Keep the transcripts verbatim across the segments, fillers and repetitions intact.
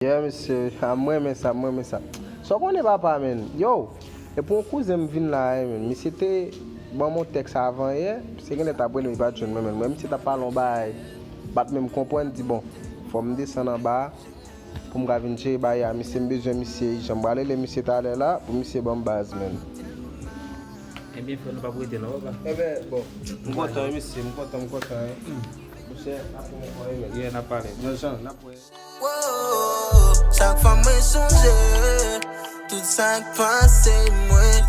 Yeah, mesye, a, m renmen sa, m renmen sa. Sa w konnen, papa, men. Yo, e pou yon kouzen m vin la, eh, men. Misye te ban m yon tèks avan yè, misye genlè t ap rele m, li pa t jwenn mwen, men. Mwen, misye t ap pale yon bagay, m pa t menm konprann, di, bon, fò m desann anba a pou m ka vin jere bagay la. Misye, m bezwen misye ijan. M pral rele misye talè la pou misye ban m baz, men. Ebyen, frè, nou p ap rete non, papa. Ebyen, bon, m kontan, wi, mesye, m kontan, m kontan, wi. Monchè, n ap wè ankò, wi, men. Yeah, n ap pale. Nan jan, n ap wè. Woah, chak fwa mwen sonje tout sa k pase mwen.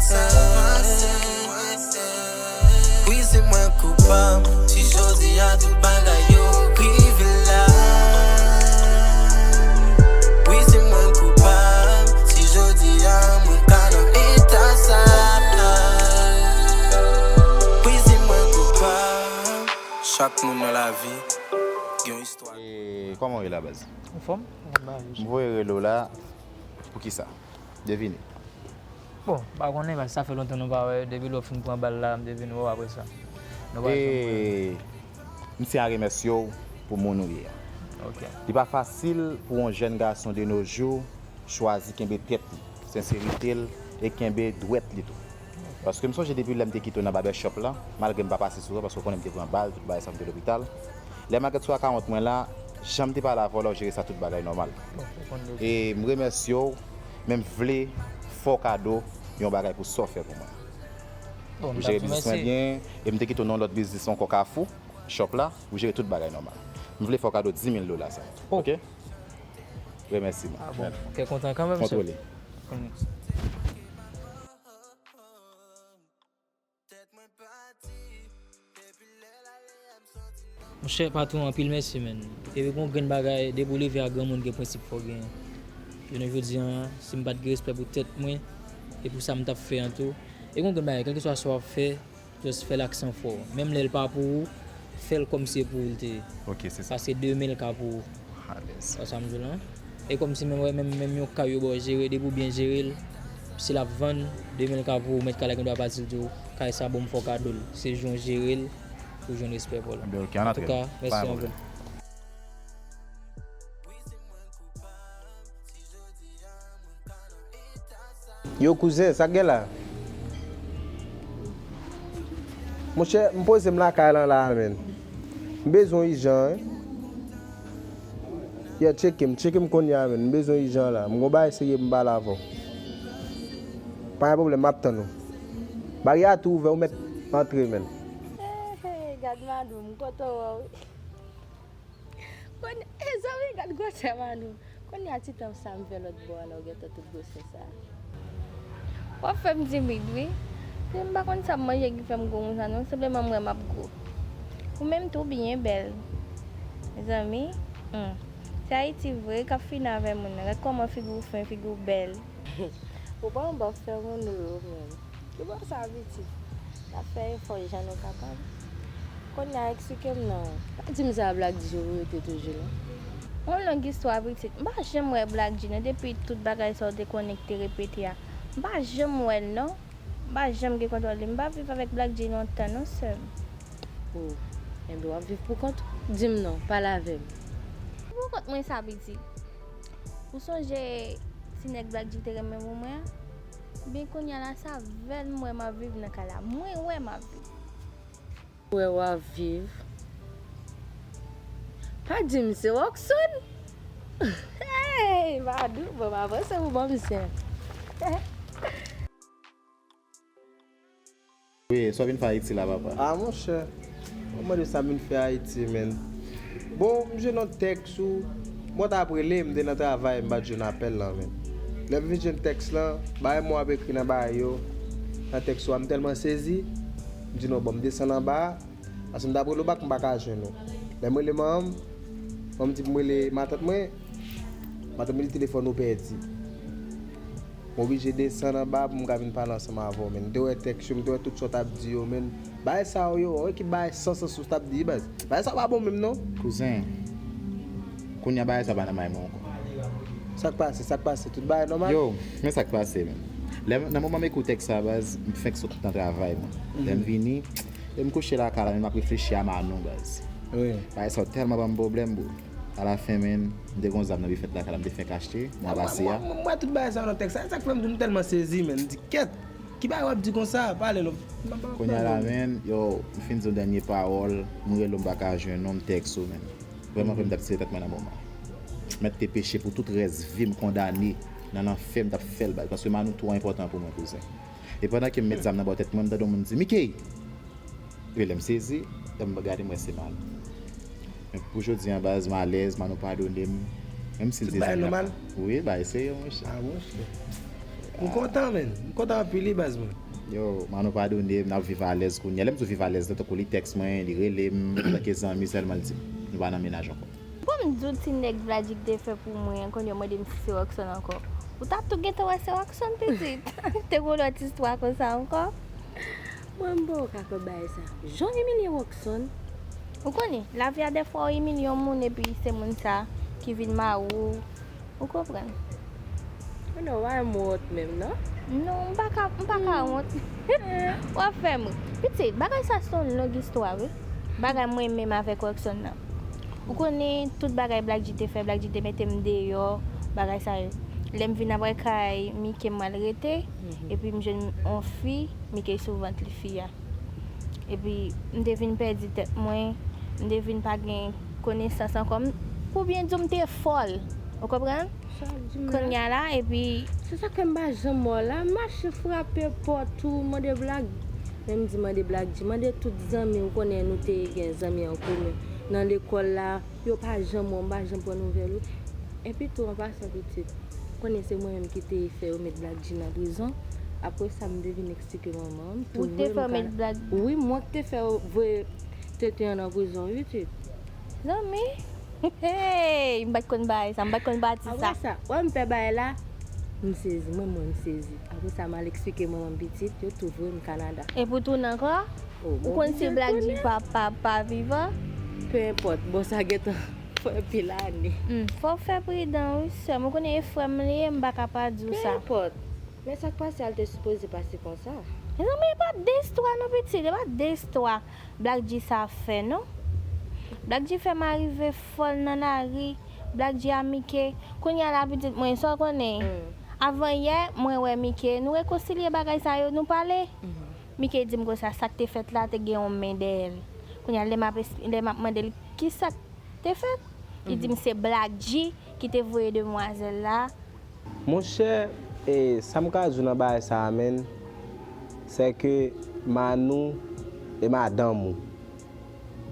Wi, se mwen koupab si jodi a tout bagay yo rive la. Wi, se mwen koupab si jodi a mwen ka nan eta sa. Wi, se mwen koupab. Chak moun nan lavi gen yon istwa. E kòman w ye la, baz? Anfòm? M voye rele w la. Poukisa? Devine. Bon, m pa konnen, paske sa fè lontan nou pa wè. Depi lè w fin pran bal la, m te vin wè w apre sa. Nou pa janm wè. E m tyen a remèsye w pou moun ou ye a. Ok. Li pa fasil pou yon jèn gason de nos jours chwazi kenbe tèt li, senserite l e kenbe dwèt li tou. Paske m sonje depi lè m te kite w nan barbershop la, malgre m pa pase sou ou, paske w konnen m te pran bal, tout bagay sa, m te lopital. Lè m al gad sou akawont mwen la, jan m te pale avè w la, w jere sa tout bagay nòmal. Bon, ou konn deja. E m remèsye w, men m vle fè w kado yon bagay pou sa w fè pou mwen. Bon, m t ap di w mèsi. Ou jere biznis mwen byen, e m te kite w nan yon lòt biznis ankò, Kafou, shop la, ou jere tout bagay nòmal. M vle fè w kado di mil dola sa. Oh. Ok? Remèsi mwen. Ah bon, kè kontan kanmenm, sè. Kontwole. Konnen. Monchè, patwon, anpil mèsi, men. Epi gon grenn bagay, depi w leve a granmoun, gen prensip fò w genyen. Jounen jodi a, si m pa t gen respè pou tèt mwen, e pou sa m t ap fè an tou. E gon grenn bagay, kèlkeswa sa w ap fè, just fè l ak san fò. Menm lè l pa pou ou, fè l kòmsi se pou ou l te ye. Ok, se sa. Paske demen l ka pou ou. Alèz. Wè sa m di w la? E kòmsi menm, wè, menm, menm yon kay yo ba w jere, depi w byen jere l, si l ap vann, demen l ka pou ou, mèt kay la gen dwa pati l di w, kay sa bon, m fè w kado l. Se jan w jere l, pou w jwenn respè pa w la. Ebyen, ok, ann antre. Antouka, mèsi anpil. Yo, kouzen, sa k gen la? Monchè, m poze m lakay lan la, men. M bezwen w ijan, wi. Yeah, tcheke m, tcheke m kounye a, men. M bezwen w ijan la. M gon bagay serye pou m pale avè w. Pa gen pwoblèm, m ap tann ou. Baryè a tou ouvè, ou mèt antre, men. Hey, hey, gad Madou, m kontan wè w wi. Kounye, e zanmi, gad gwosè Manou. Kounye a ti tan sa m fè lòt bò a la, ou gentan tout gwosè sa. W ap fè m timid wi. Se m pa konn sa m manje ki fè m gwo konsa non, senpleman m wè m ap gwo. Ou menm tou byen bèl. Mezanmi, hmm. Se Ayiti vre k ap fini avè moun nan. Gad kòman figi w fen, figi w bèl. Ou pa anba fè moun ou yo menm. Ki bò sa pitit? N ap fè efò jan nou kapab. Kounye a eksplike m non. Pa di m se a Black G ou rete toujou non. Yon long istwa pitit. M pa janm wè Black G non depi tout bagay sa w te konnen ki te repete a. M pa janm wè l non. M pa janm gen kontwòl li. M pa viv avèk Black G lontan non sè m. Oh, enben w ap viv pou kont ou? Di m non, pale avè m. Pou kont mwen sa pitit. Ou sonje ti nèg Black G te renmen pou mwen an? Ebyen kounye a la sa vèl m wè m ap viv nan kay la. Mwen wè m ap viv. Wè w ap viv. Pa di m se Rockson? Hey, Madou, bon, m avanse pou bon misye. Wi, sa w vin fè Ayiti la, papa? Ah, monchè, w ap mande sa m vin fè Ayiti, men. Bon, m jwenn yon tèks ou, mwen t ap rele, m te nan travay, m pa t jwenn apèl lan, men. Lè m vin jwenn tèks lan, bagay mwen ap ekri nan bagay yo, nan tèks ou a, m tèlman sezi, m di non, bon, m desann anba a, paske m t ap rele w bak, m pa ka jwenn ou. Lè m rele manman m, manman m di pou m rele matant mwen, matant mwen di telefòn ou pèdi. M oblije desann anba pou m ka vin pale ansanm avè w, men. M te wè tèks yo, m te wè tout sa w t ap di yo, men. Bagay sa yo, yon ekip bagay san sans ou t ap di, baz. Bagay sa yo pa bon menm, non. Kouzen, kounye a bagay sa pa nan may mwen ankò. Sa k pase, sa k pase? Tout bagay nòmal? Yo, men sa k pase, men. Lè, nan moman m ekri tèks sa, baz, m fenk sot nan travay mwen. Lè m vini, e m kouche lakay la, men m ap reflechi a Manou, baz. Wi. Bagay sa yo tèlman ban m pwoblèm, bro. Alafen, menn, m te gon zam nan bifèt lakay la, m te fenk achte, mwa pase a. Mwen, mwen, mwen, tout bagay sa nan tèks la. E sa k fè m di m tèlman sezi, menn. M di, kèt, ki bagay w ap di konsa? Pale non. M pa, m pa, Kounye a la, menn, yo, m fin di yon dènye pawòl, m rele w, m pa ka jwenn ou, m tèks ou, menn. Vrèman vre, m t ap tire tèt mwen nan moman. Mèt te peche pou tout rès vi m, kondane nan lanfè, m t ap fè l baz, paske Manou twò enpòtan pou mwen, kouzen. E pandan ke m met zam nan bò tèt mwen, m tande yon moun di, Mickey! Epi lè m sezi, lè m gade, m wè se Manou. Men pou jodi a, baz, m alèz, Manou padone m. Menm si l te di m. Tout bagay nòmal? Wi, bagay serye, monchè. Ah, monchè. M kontan, menn. M kontan anpil, wi, baz mwen. Yo, Manou padone m, n ap viv alèz kounye a. Lè m di w viv alèz la, tankou li tèks mwen, li rele m, antanke zanmi sèlman, l di m, nou pa nan mennaj ankò. Bon, m di w ti nèg Black G te fè pou mwen an, kounye a w mande m si se Rockson ankò. Ou t ap tou gentan wè se Rockson, pitit. Te gon lòt istwa konsa ankò. Mwen, m poko ka kwè bagay sa. Jan w imilye Rockson. Ou konnen, lavi a dèfwa w imilye yon moun epi se moun sa ki vin mare w. Ou konprann? Konnen w pa wè m wont menm, non? Non, m pa ka, m pa ka wont. W ap fè m ri. Pitit, bagay sa se yon long istwa, wi. Bagay mwen menm avèk Rockson nan. Ou konnen tout bagay Black G te fè, Black G te mete m deyò, bagay sa yo. Lè m vin apre kay Mickey m al rete, epi m jwenn yon fi, Mickey sou vant li fi a. Epi m te vin pèdi tèt mwen, m te vin pa gen konesans ankò. M, pou byen di w, m te fòl. Ou konprann? Kounye a la, epi. Se sa k fè m pa janm wè w la. M mache frape pòt ou, mande Black. Men m di mande Black G, mande tout zanmi, ou konnen nou te gen zanmi an komen. Nan lekòl la, yo pa janm wè w, m pa janm pran nouvèl ou. Epi tou, an pasan, pitit, konnen se mwen menm ki te fè yo met Black G nan prizon. Apre sa, m te vin eksplike manman m. Ou te fè yo met Black G? Wi, mwen ki te fè yo voye tenten an nan prizon, wi, pitit. Zanmi, hey, m pa t konn bagay sa, m pa t konn pati sa. Apre sa, wè m fè bagay la, m sezi, mwen, mwen, m sezi. Apre sa, m al eksplike manman m, pitit, yo tou voye m Kanada. Epi w tounen ankò? Ou konn si Black G pa, pa, pa vivan? Pe enpòt, bon, sa gentan fè anpil ane. Hmm, fò w fè pridan, wi, sè m. Ou konnen e frè m li ye, m pa ka pa di w sa. Pe enpòt. Men sa k pase a, l te sipoze pase konsa. Mezanmi, e pa de istwa non, pitit, e pa de istwa Black G sa fè non. Black G fè m arive fòl nan lari, Black G a Mickey. Kounye a la, pitit mwen, sa w konnen. Avan yè, mwen wè Mickey, nou rekonsilye, bagay sa yo, nou pale. Mickey di m konsa, sa k te fèt la, te gen yon men dèyè l. Kounye a, lè m ap, lè m ap mande l ki sa k te fèt, li di m se Black G ki te voye demwazèl la. Monchè, e, sa m ka di w nan bagay sa a, menn, sè ke Manou e madanm ou.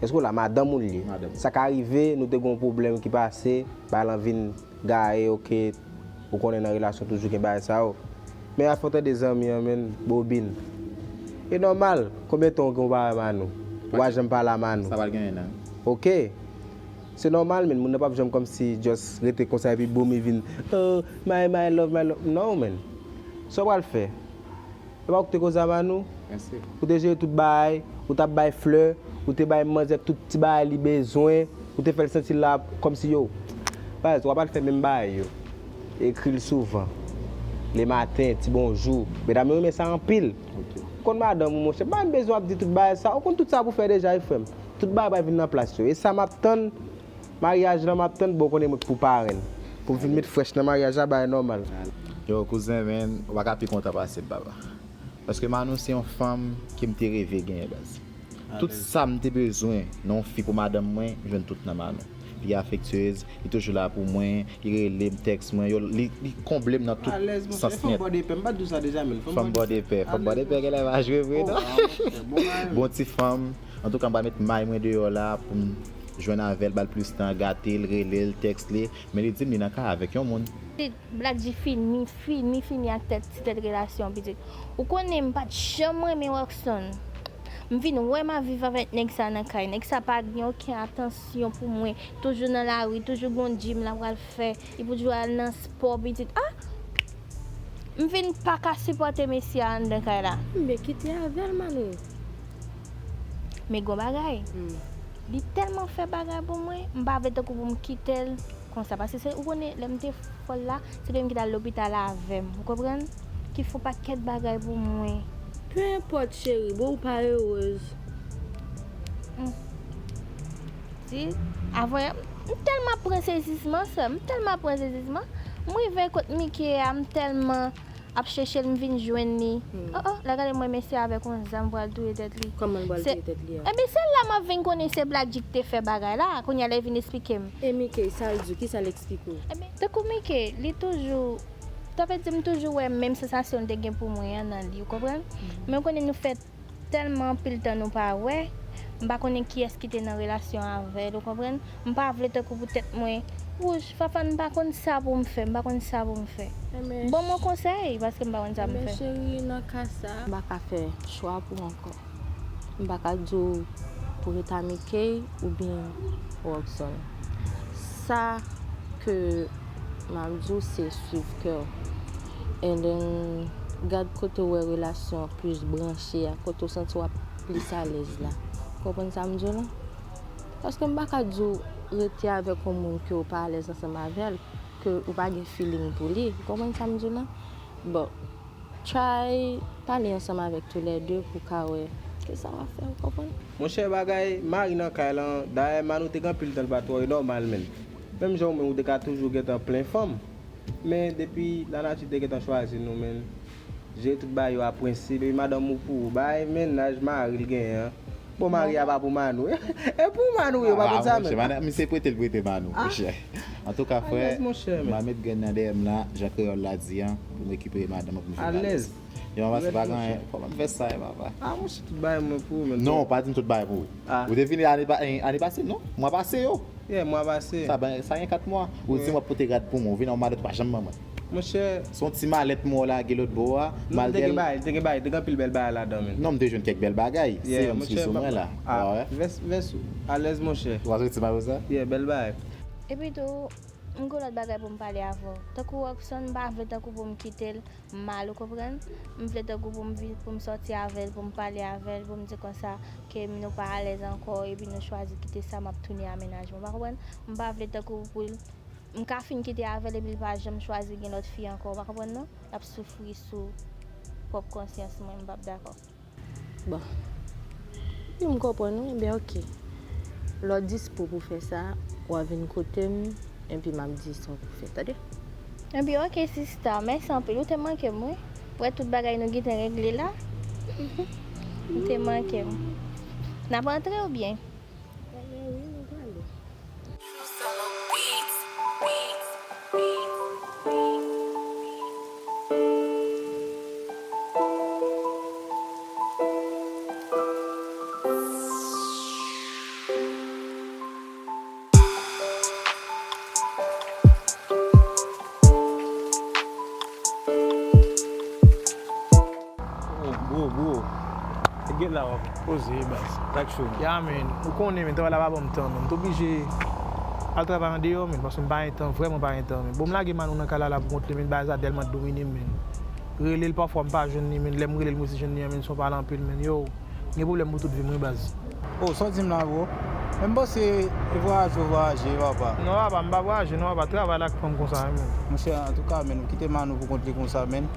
Èske w la? Madanm ou l ye. Sa ka rive, nou te gen yon pwoblèm ki pase, bagay lan vin gaye, oke, ou konnen nan relasyon toujou gen bagay sa yo. Men afè w tande zanmi an, menn, bobin. E nòmal, konbyen tan w gen w pa wè Manou? Ou pa janm pale a Manou? Sa pral gen en an. Oke. Se nòmal, menn, moun nan p ap janm kòmsi just rete konsa epi boum, li vin, oh, my, my love, my love. Non, menn. Sa w pral fè? E pa ou ki te koze a Manou? Ou te jere tout bagay, ou t ap bay flè, ou te bay manzè tout ti bagay li bezwen, ou te fè l santi l la kòmsi yo. Baz, w ap al fè menm bagay yo. Ekri l souvan. Lematen, ti bonjou. Medam yo renmen sa anpil. Konn madanm ou, monchè, pa bezwen ap di tout bagay sa. Ou konn tout sa pou fè deja, wi, frè m. Tout bagay pral vin nan plas yo. E sa m ap tann, maryaj lan m ap tann, bon, ou konnen mwen k pou parenn. Pou m vin met frèch nan maryaj la, bagay nòmal. Yo, kouzen, menn, ou pa ka pi kontan pase m, papa. Paske Manou se yon fanm ke m te reve genyen, baz. Tout sa m te bezwen nan yon fi pou madanm mwen, m jwenn tout nan Manou. Li afektyez, li toujou la pou mwen, li rele m, tèks mwen, yo, li, li konble m nan tout sans nèt. Fanm bòdepè, m pa t di w sa deja, men fanm bòdepè. Fanm bòdepè, fanm bòdepè, genlè pa jwe vre, non. Bon ti fanm. Antouka, m pral met may mwen deyò la pou m jwenn avè l, ba l plis tan, gate l, rele l, tèks li. Men li di m li nan kay avèk yon moun. Black G fini, fini, fini ak tèt, ti tèt relasyon, pitit. Ou konnen m pa t janm renmen Rockson. M vin wè m ap viv avèk nèg sa nan kay. Nèg sa pa gen okenn atansyon pou mwen. Toujou nan lari, toujou gon gym l ap pral fè. Li pou toujou al nan spò, pitit. Ah! M vin pa ka sipòte mesye a anndan kay la. Men kite avè l, Manou. Men gon bagay. Li tèlman fè bagay pou mwen, m pa vle tankou pou m kite l konsa. Paske se, ou konnen, lè m te fòl la, se li menm ki t al lopital avè m. Ou konprann? Ki fè yon pakèt bagay pou mwen. Pe enpòt, cheri, bon, ou pa erez. Di, avan yè, M tèlman pran sezisman, sè m, m tèlman pran sezisman. M rive kot Mike a, m tèlman ap chèche l, m vin jwenn li. Oh, oh, lè gade m wè mesye avèk yon zam pral touye tèt li. Kòman l pral touye tèt li a? Ebyen, se la m ap vin konnen se Black G ki te fè bagay la. Kounye a lè l vin esplike m. E Mike, sa l di w? Kisa l eksplike w? Ebyen, tankou Mike, li toujou, sa vle di m toujou wè menm sansasyon l te gen pou mwen an nan li, ou konprann? Men m konnen nou fè tèlman anpil tan nou pa wè, m pa konnen kiyès ki te nan relasyon avè l, ou konprann? M pa vle tankou pou tèt mwen wouj, Fafane, m pa konn sa pou m fè, m pa konn sa pou m fè. Ban m yon konsèy, paske m pa konn sa pou m fè. Cheri, nan ka sa, m pa ka fè chwa pou w ankò. M pa ka di w pou rete a Mickey oubyen Rockson. Sa ke m ap di w, se swiv kè w. And then, gad kote w wè relasyon an plis branche a, kote w santi w ap plis alèz la. Ou konprann sa m di w la? Paske m pa ka di w rete avèk yon moun ke w pa alèz ansanm avè l, ke ou pa gen feeling pou li. Ou konprann sa m di w la? Bon, try pale ansanm avèk toulède pou w ka wè kisa w ap fè, ou konprann? Monchè, bagay mari nan kay lan, dayè Manou te gen anpil tan l pa twò, e nòmal, menn. Menm jan ou menm, ou te ka toujou gentan plen fanm. Men depi lanati te gentan chwazi nou, menn, jere tout bagay yo a prensip, epi madanm ou pou ou bay, mennaj mari l genyen an. Bon, mari a pa pou Manou. E pou Manou, yo pa konn sa, menn. Misye prete l prete Manou, monchè. Antouka, frè, m a met grenn nan dèyè m la, jan kreyòl la di an, pou m rekipere madanm an, pou m jwenn alèz. Yo, papa, se pa gen anyen. Kòman m fè sa, papa? Ah, monchè, tout bagay mwen pou ou, menn. Non, pa di m tout bagay pou ou. Ou te vini ane pa-, ane pase, non? Mwa pase yo. Yeah, mwa pase. Sa, sa gen kat mwa. Ou di m w ap pote rad pou mwen. Ou vin an malèt, ou pa janm ban mwen. Monchè. Se yon ti malèt mwen w lage lòt bò a. Non, m te gen bagay, te gen bagay, te gen anpil bèl bagay ladan, menn. Non, m te jwenn kèk bèl bagay. Se yon ti sou mwen la. Ah, vès, vès ou. Alèz, monchè. Ou pa soti mayo sa? Yeah, bèl bagay. Epi tou, m gen lòt bagay pou m pale avè w. Tankou Rockson, m pa vle tankou pou m kite l mal, ou konprann? M vle tankou pou m vin, pou m sòti avè l, pou m pale avè l, pou m di konsa ke nou pa alèz ankò, epi nou chwazi kite sa, m ap tounen a mennaj mwen, ou pa konprann? M pa vle tankou pou l, m ka fin kite avè l, epi l pa janm chwazi gen lòt fi ankò, ou pa konprann non? L ap soufri sou pwòp konsyans mwen, m p ap dakò. Bon. Wi, m konprann ou, ebyen oke. Lè w dispo pou fè sa, w a vin kote m, epi m ap di sa w pou fè, tande? Ebyen oke, sista, mèsi anpil. Ou te manke m, wi. Ou wè tout bagay nou gentan regle la. Ou te manke m. N ap antre oubyen? Antre, wi, nou prale. Oh, bro, bro. Te gen la w ap poze, baz. Sa k cho, man? Ya, man. Ou konnen, man, travay la pa ban m tan, man. M t oblije al travay andeyò, man, paske m pa gen tan, vrèman pa gen tan, man. Bon, m lage Manou nan kay la, la pou kont li, man, bagay sa tèlman domine m, man. Rele l, pafwa m pa jwenn li, man. Lè m rele l, m resi jwenn li an, man, se yon pale anpil, man. Yo, m gen pwoblèm pou tout vi m, wi, baz. Oh, sa w di m la, bro? Men m panse e vwayaje w vwayaje, papa. Non, papa, m pa vwayaje, non, papa. Travay la k pran m konsa, wi, man. Monchè, antouka, man, ou kite Manou pou kont li konsa, man.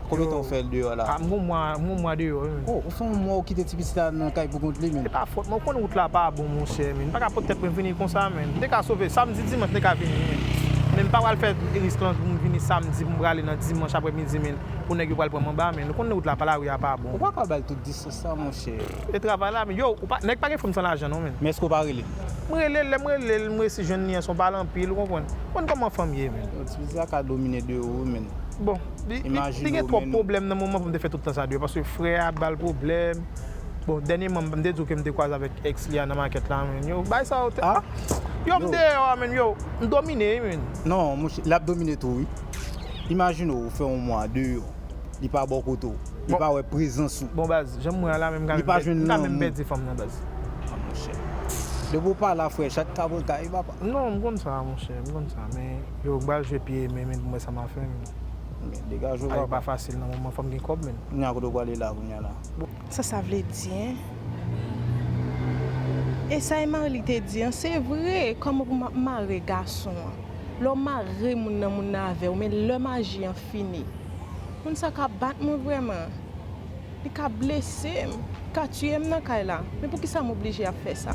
Konbyen tan w fè l deyò la? Ah, m gon mwa, m gon mwa deyò, wi, man. Oh, ou fè yon mwa ou kite ti pitit la nan kay pou kont li, man. Se pa fòt mwen, ou konn wout la pa bon, monchè, man. M pa ka pot tèt mwen vini konsa, man. M te ka sove samdi, dimanch, m te ka vini, man. Men m pa pral fè risk lan pou m vini samdi, pou m prale nan dimanch aprèmidi, man. Pou nèg yo pral pran m anba, man. Ou konn wout la pa, lari a pa bon. Ou pa ka bay tout distans sa, monchè. E travay la, man. Yo, ou pa, nèg pa gen fanm san lajan, non, man. Men èske w pa rele l? M rele l, lè m rele l, m resi jwenn li an, se yon pale anpil, ou konprann? Ou konn kòman fanm ye, man. Yo, ti pitit la ka domine deyò, wi, man. Bon, li, li, li gen twòp pwoblèm nan moman pou m te fè tout tan sa deyò, paske frè a ba l pwoblèm. Bon, dènyèman, m te di w ke m te kwaze avèk èks li a nan makèt la, man. Yo, bay sa yo te. Ah? Yo, m deyò a, man, yo, m domine, wi, man. Non, monchè, l ap domine tou, wi. Imajine w, ou fè yon mwa deyò. Li pa bò kote w. Li pa wè prezans ou. Bon, baz, jan m wè a la, menm ka menm pèdi fanm nan, baz. Ah, monchè. Depi w pa la, frè, chat ka pran kay, papa. Non, m konn sa, monchè, m konn sa, men yo, m pral jwe pye, men, men pou m wè sa m a fè, men. Men, degaje w, papa. Ay, pa fasil nan moman, fò m gen kòb, men. Kounye a, kote w prale la, kounye a la? Sa sa vle di, en? E sa Emmarie te di an, se vre, kòman pou m ap mare gason an? Lè w mare moun nan, moun nan avè w, men lè maji an fini. Moun sa ka bat mwen vrèman. Li ka blese m, li ka tiye m nan kay la. Men poukisa m oblije ap fè sa?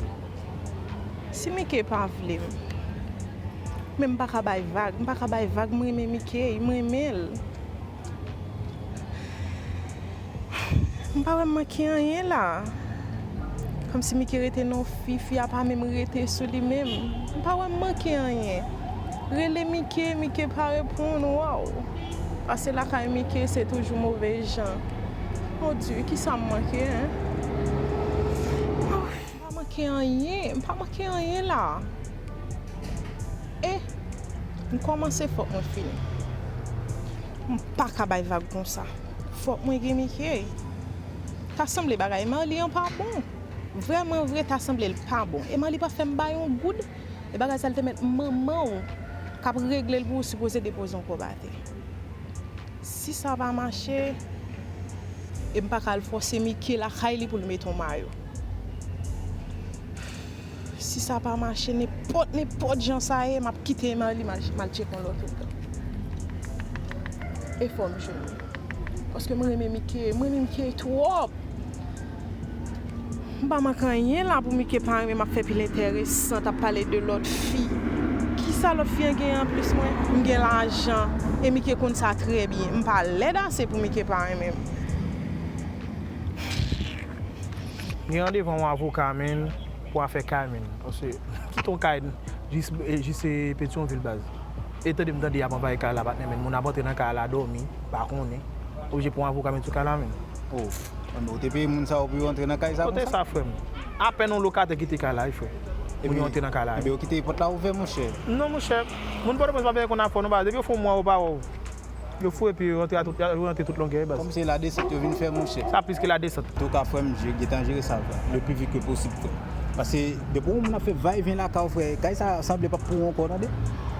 Si Mike pa vle m, Men m pa ka bay vag, m pa ka bay vag, m renmen Mickey, m renmen l. M pa wè m manke anyen la. Kòmsi Mickey rete nan fi, fi a pa menm rete sou li menm. M pa wè m manke anyen. Rele Mickey, Mickey pa reponn, waw. Pase lakay Mickey, se toujou move jan. Mon Dye, kisa m manke, en? M pa manke anyen, m pa manke anyen la. E, m kòmanse, fòk mwen fini. M pa ka bay vag konsa. Fòk mwen gen Mickey. Ta sanble bagay Marly an pa bon. Vrèman vre, ta sanble l pa bon. E Marly pa fè m bay yon goud. E bagay sa, l te mèt manman w k ap regle l pou ou, sipoze depoze yon kòb atè. Si sa pa mache, e m pa ka al fòse Mickey lakay li pou l mete yon mayo. Si sa pa mache, nenpòt, nenpòt jan sa ye, m ap kite Marly, m al, m al tcheke yon lòt ougan. E fò m jwenn li. Paske m renmen Mickey, m renmen Mickey twòp. M pa manke anyen la pou Mickey pa renmen m ap fè pil enteresan, t ap pale de lòt fi. Kisa lòt fi an genyen anplis mwen? M gen lajan, e Mickey konn sa trè byen. M pa lèd ase pou Mickey pa renmen m. Gen randevou yon avoka, menn, pou afè kay, menn. Paske kite yon kay jis, jis, eh, Petyonvil, baz. E tande m tande y ap anvayi kay la, patnè, menn. Moun ap antre nan kay la, dòmi, pa konnen. Oblije pran avoka, met sou kay la, menn. Oh, men ou te peye moun sa yo pou yo antre nan kay sa konsa? Kote sa, frè m? Apèn yon lokatè kite kay la, wi, frè. Moun yo antre nan kay la, wi. Ebyen, yo kite pòt la ouvè, monchè. Non, monchè. Moun Pòtoprens pa byen konn afè w, non, baz. Depi yo fè yon mwa, yo pa wè w. Yo fou epi yo rantre a tout, yo rantre tout longè, baz. Kòm se ladesant yo vin fè, monchè. Sa plis ke ladesant. Antouka, frè m, je, gentan jere sa, frè. Le plus vite que possible, frè. Paske depi yon moun ap fè vayevyen lakay ou, frè, kay sa sanble p ap pou ou ankò, tande.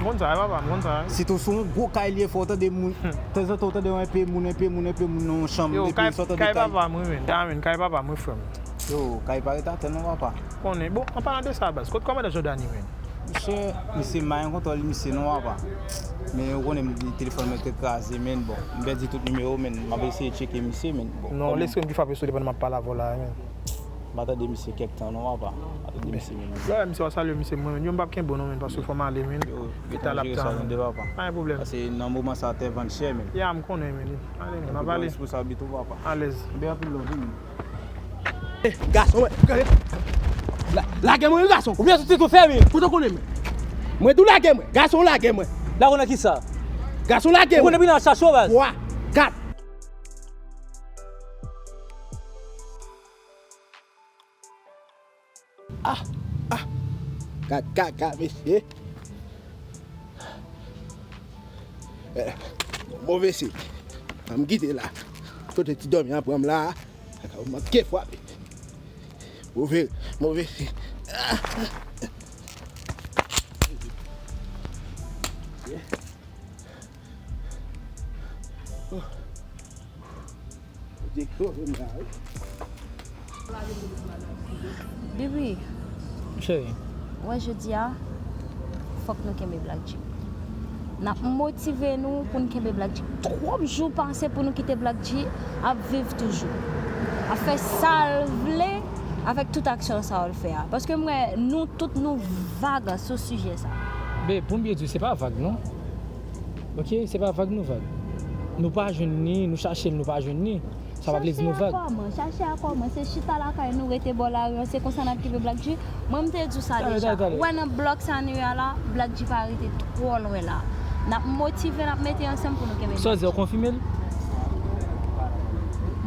M konn sa, wi, papa, m konn sa, wi. Sitou sou yon gwo kay li ye, fò w tande moun. Tanzantan, w tande yon enpe moun, enpe moun, enpe moun nan yon chanm. Yo, epi kay, sòtan de kay papa m, wi, men. Amen, kay papa m, wi, frè m. Yo, kay pa ret atè, non, papa. Konnen. Bon, an palan de sa, baz, kot kòmandan Jòdani, men? Misye, misye, m pa gen kontwòl misye non, papa. Men ou konnen m, telefòn mwen te kraze, men bon, m pèdi tout nimewo, men m ap eseye tcheke misye, men bon. Non, lespri m ki frape sou li pandan m ap pale avè w la, men. M pa tande misye kèk tan non, papa. M pa tande misye, men. Lè misye w a salye misye, mwen, men, yo, m p ap kenbe w non, men, paske fò m ale, men. Yo, yo, ta l ap jere sa, tande, papa. Pa gen pwoblèm. Paske nan moman sa, tè vann chè, men. Ya, m konnen, men. Ale, men, m ap ale. Responsabilite w, papa. Alèz. Anpil love, men. Eh, gason, mwen, gade. La, lage mwen, gason. Ou byen soti tou fè, wi. Kote w konnen mwen? Mwen di w lage mwen. Gason, lage mwen. Lage w nan kisa? Gason, lage mwen. Ou konnen bilan chache w, baz. Twa, kat. Ah, ah. Kat, kat, kat, mesye. Eh, move se. An m kite la. Kote ti dòmi an pran m la. Manke frape. Move, move. Bibi. Cheri. Wè jodi a, fòk nou kenbe Black G. N ap motive nou pou n kenbe Black G. Twòp jou pase pou nou kite Black G ap viv toujou. Ap fè sa l vle avèk tout aksyon sa yo l fè a. Paske m wè nou tout nou vag sou sijè sa. Babe, pou m byen di w, se pa vag non. Ok, se pa vag nou vag. Nou pa jwenn li, nou chache l, nou pa jwenn li. Sa pa vle di nou vag. Chache a kòman? Chache a kòman? Se chita lakay nou, rete bò lari an, se konsa n ap kenbe Black G? Mwen, m te di w sa deja. Ou wè nan blòk sa nou ye a la, Black G pa rete twò lwen la. N ap motive, n ap mete ansanm pou nou kenbe Black G. Sa w di a, w konfime l?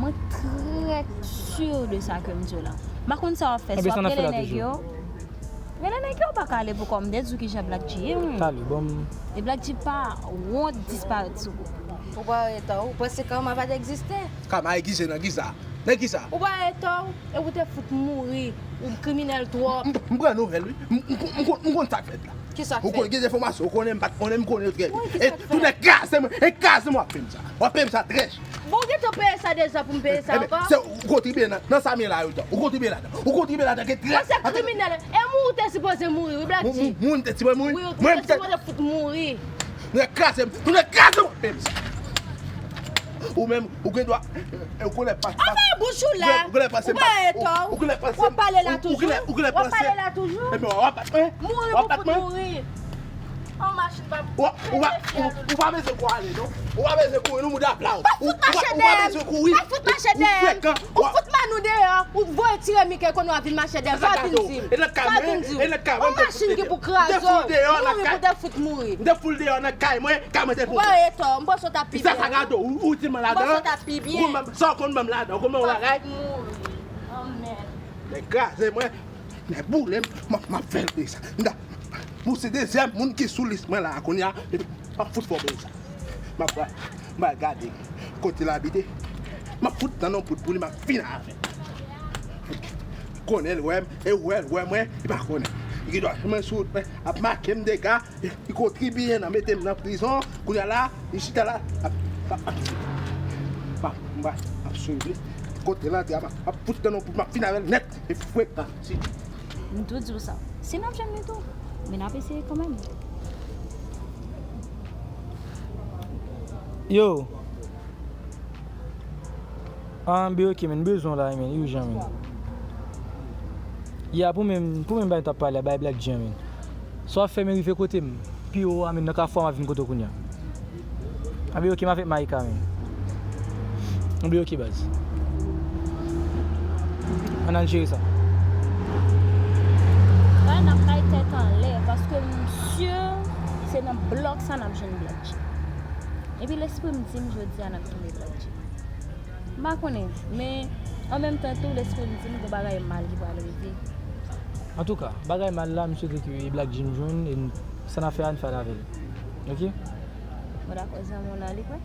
Mwen trè si de sa ke m di w la. M pa konn sa w ap fè, swa w ap rele nèg yo. Rele nèg yo, ou pa ka ale pou kò m, m te di w kijan Black G ye, wi. Talè, ban m. E Black G pa wont disparèt sou ou. Ou pa rete, ou panse kama pa t egziste? Kama egziste nan kisa? Nan kisa? Ou pa rete, e ou te fout mouri, ou kriminèl twòp. M, m, m pran nouvèl, wi. M, m, m, m konn, m konn sa k fèt la. Kisa k fèt? Ou konn gen enfòmasyon, ou konnen m pa t konnen, m konnen yo trè byen. Wi, kisa k fèt? E tounen kraze mwen, e kraze mwen w ap fè m sa. W ap fè m sa trè. Bon, ou gentan peye sa deja pou m peye sa ankò? Se ou kontribye nan, nan sa m ye la yo tou. Ou kontribye ladan. Ou kontribye ladan ke trè. Ou se kriminèl. E mouri ou te sipoze mouri, wi, Black G. Moun te sipoze mouri. Wi, ou te sipoze fout mouri. Nou kraze m, nou kraze m, w ap peye m sa. Ou menm, ou gen dwa, ou konnen pa. Anfè bouch ou la. Ou konnen pa se m. Ou pa eto. Ou konnen pa se m. W ap pale la toujou. Ou konnen pa se m. W ap pale la toujou. Ebyen, w ap bat mwen. Mouri pou fout mouri. Ou pa, ou pa bezwen kouri ale, non. Ou pa bezwen kouri, nou mouda pla w. Ou pa bezwen kouri. Ou frekan. Ou fout Manou deyò. Ou voye tire Mike konnen w ap vin mache deyò. Sa w vin di m. Sa w vin di m. Yon machin ki pou kraze w. Mouri pou te fout mouri. M te fout deyò nan kay mwen, kay mwen te pou mwen. Ou pa etò, m panse w t ap pi byen. Sa, sa gade w, ou di m ladan. M panse w t ap pi byen. Sa w konn ban m ladan, ou konn ban m bagay. Nèg kraze mwen. Nèg boule m, m ap, m ap fè l sa. M ta, ou se dezyèm moun ki sou lis mwen la kounye a, epi m ap fout fè w sa. M ap, m al gade kote l abite. M ap fout nan yon poud pou li, m ap fini avè l. Konnen l wè m, e wè l wè mwen, li pa konnen. Li gen dwa mwen sou wout mwen, ap make m dega, li kontribiye nan mete m nan prizon, kounye a la, li chita la, ap, ap, ap, ap, ap, ap swiv li. Kote l antre a, m ap, ap fout nan yon poud, m ap fini avè l nèt. E frekan, si. M tou di w sa. Si n ap jwenn li tou, men n ap eseye kanmenm. Yo. Ah, be ok, men, m bezwen w la, men, ijan, men. Ya, pou menm, pou menm bagay n t ap pale a, bay Black G a, men. Sa w ap fè, men, rive kote m. Pi wo a, men, nan kafou a, m ap vin kote w kounye a. Anben, ok, m avèk Maïka, men. Anben, ok, baz. Ann al jere sa. Kay n ap kay tèt anlè, paske m si se nan blòk sa n ap jwenn Black G. Epi lespri m di m jodi a n ap tounen Black G. M pa konnen, men an menm tan tou, lespri m di m gon bagay mal ki pral rive. Antouka, bagay mal la, m swete ke e Black G m jwenn, e n, sa n ap fè a, n fè l avè l. Ok? Bon, dakò, zanmi w la, li kwè?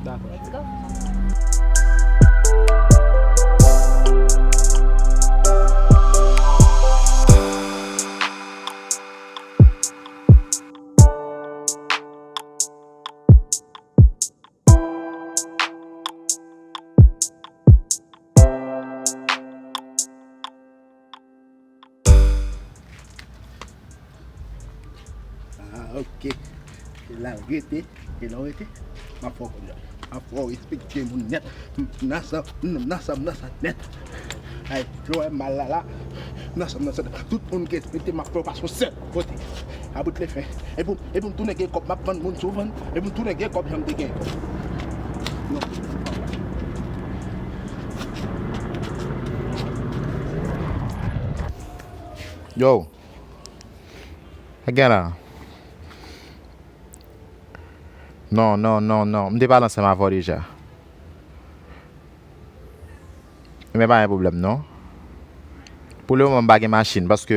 Dakò. Let's go. Ah, ok. E la l rete, e la w rete. M ap fè w konnen. M ap fè w respekte moun nèt. M nan sa, m nan sa, m nan sa nèt. Ay, lè w wè m mal la, la, m nan sa, m nan sa nèt. Tout moun ki respekte m, m ap fè w pase yon sèl kote. A bout le fen. E pou, e pou m tounen gen kòb, m ap vann moun sou vann. E pou m tounen gen kòb, jan m te gen. Non. Yo. Sa gen la? Non, non, non, non. M te pale ansanm avè w deja. Men pa gen pwoblèm, non. Pou le moman, m pa gen machin, paske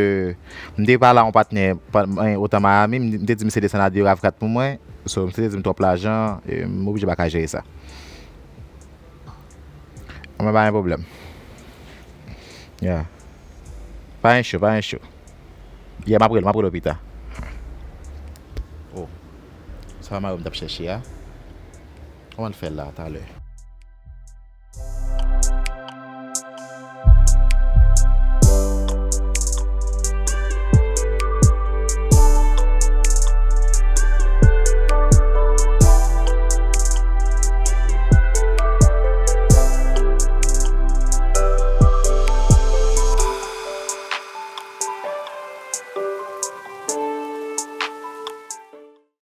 m te pale a yon patnè, pa, eh, otan Miami, m, m te di misye desann a de rav kat pou mwen. So, misye te di m twòp lajan, e m oblije pa ka jere sa. Mwen pa gen pwoblèm. Yeah. Pa gen cho, pa gen cho. Yeah, m ap rele, m ap rele w pita. Oh. Sa mari w m t ap chèche a? Kòman l fè la, talè?